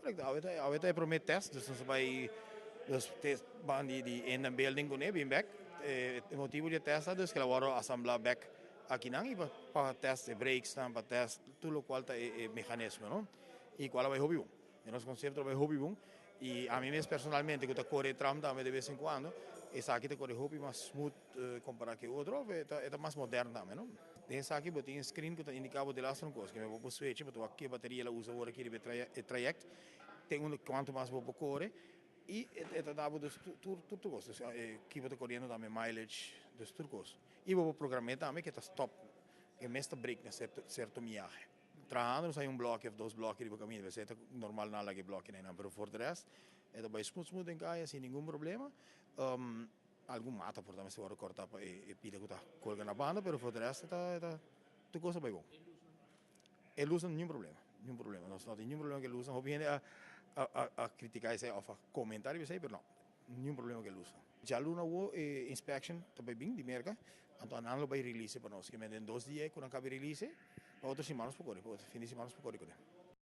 Correcto, awe ta e prome test, dus nos bay dus test ban di in de building cune bin bek. E motibo di e test ta dus cu el a wordo asambla bek akinan y pa test e brakes nan, pa test tur locual ta e mechanismo, no? Y cual a bay hopi bon. Den nos concepto a bay hopi bon y ami mes personalmente cu ta core tram tambe de bes en cuando, esaki ta core hopi mas smooth compara cu e otro, e ta mas moderno tambe, no? Den esaki bo tin e screen cu ta indica bo delaster un cos, bo por switch, bo ta wak ke bateria el a usa ora aki riba e trayect, te unda cuanto mas bo por core y e ta dabo dus tur tur cos, dus ki bo ta coriendo tambe, mileage, dus tur cos. Y bo por program'e tambe ke ta stop, e mes ta break na cierto miahe. Trahando nos hay un bloke of dos bloke riba caminda, p'esei ta normal nan laga e blokenan einan, pero for de rest e ta bay smooth smooth den caya sin ningun problema. Algun mata por ta mester wòrdu kòrtá pa e pida ku ta kolga na banda, pero for de rest e ta e ta tur kos a bai bon. E lusnan niun problema, niun problema. Nos no tin niun problema ku e lusnan. Hopi hende a a a kritiká esei òf a komentá riba esei, pero no, niun problema ku e lusnan. Djaluna awo e inspection ta bai bin di Merka, anto nan lo bai release pa nos. Kimen den 2 dia ku nan kabi release, pa otro siman nos por kore, pa otro fin di siman nos por kore kuné.